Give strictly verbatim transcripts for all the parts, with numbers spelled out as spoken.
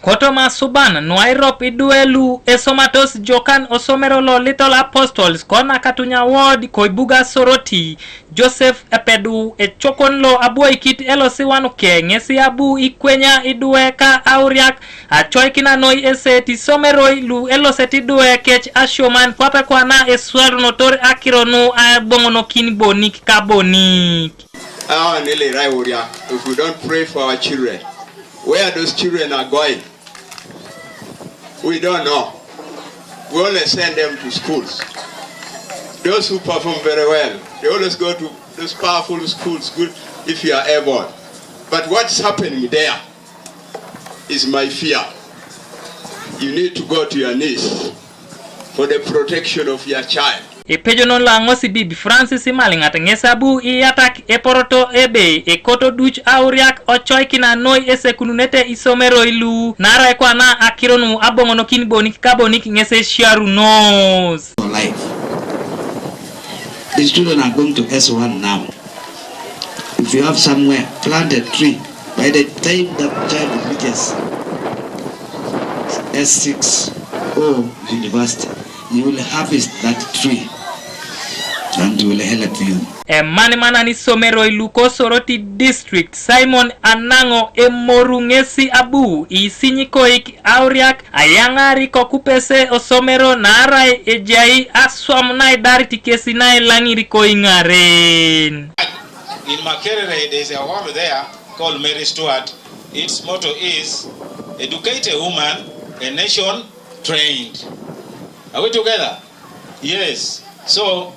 Kotoma suban nu airop idwe lu esomatos jokan osomero lo Little Apostles kona Katunya Ward koibuga Soroti, Joseph Epedu echokon lo abwoikit elosiwan ke ŋesi abu ikwenya idwe ka auriak acoikina noi eset isomeroi lu eloset idwe kec asioman kwape kwana eswarunotor akiro nu aboŋonokin bonik ka bonik. Awa nile rai uria, if we don't pray for our children, where those children are going, we don't know. We only send them to schools. Those who perform very well, they always go to those powerful schools, good if you are able. But what's happening there is my fear. You need to go to your knees for the protection of your child. Epejonon lo aŋosibib Francis Imaliŋat ŋes abu iyatak eporoto ebe ekoto duc auriak ocoikina noi esekununete isomeroi lu, naarai kwana akiro nu aboŋonokin bonik ka bonik ŋes esiarunos. For life. These children are going to S one now. If you have somewhere, plant a tree. By the time that child reaches S six or university, you will harvest that tree and you will help you. Emanimanan isomeroi luko Soroti District Simon Anaŋo emoru ŋesi abu isinyikoik auriak ayaŋari kokupese osomero naarai ejai aswam naidarit kesi nailaŋiri koiŋaren. In Makerere, there is a hall there called Mary Stuart. Its motto is, "Educate a woman, a nation trained." Are we together? Yes. So,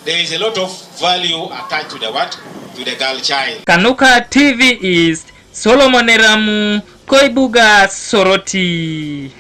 there is a lot of value attached to the what? To the girl child. Kanuka T V East, Solomon Eramu, koibuga Soroti.